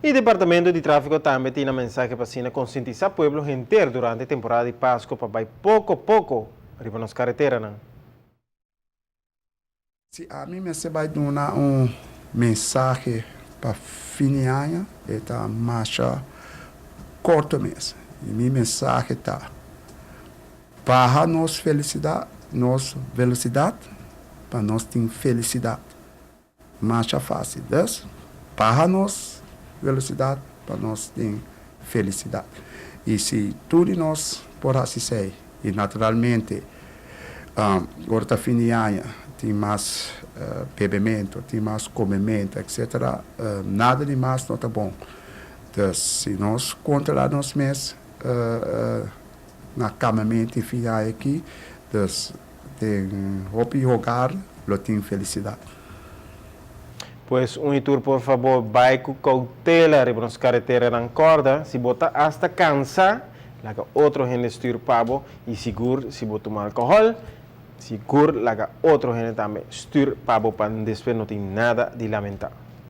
E Departamento di Tráfiko tambe tin mensahe pa asina konsientisá pueblo henter durante temporada di Pasku pa bai poko poko riba nos kareteranan. Si ami mester bai duna un mensahe pa fin di aña, e ta masha korto mes. I mi mensahe ta, Baha nos felisidat, nos velosidat, pa nos tin felisidat. Masha fásil. Dus, baha nos velosidat pa nos tin felisidat. I si tur di nos por hasi esei, i naturalmente ora ta fin di aña tin mas bebementu, tin mas komementu, etcetera, nada di mas no ta bon. Dus, si nos kontrolá nos mes na kamamentu di fin di aña aki, dus den hopi hogar lo tin felisidat. Pues un i tur por fabor bai ku koutela riba nos kareteranan. Kòrda, si bo ta asta kansa, laga otro hende stür pa bo i sigur si bo tuma alkohòl, sigur laga otro hende tambe stür pa bo pa despues no tin nada di lamentá.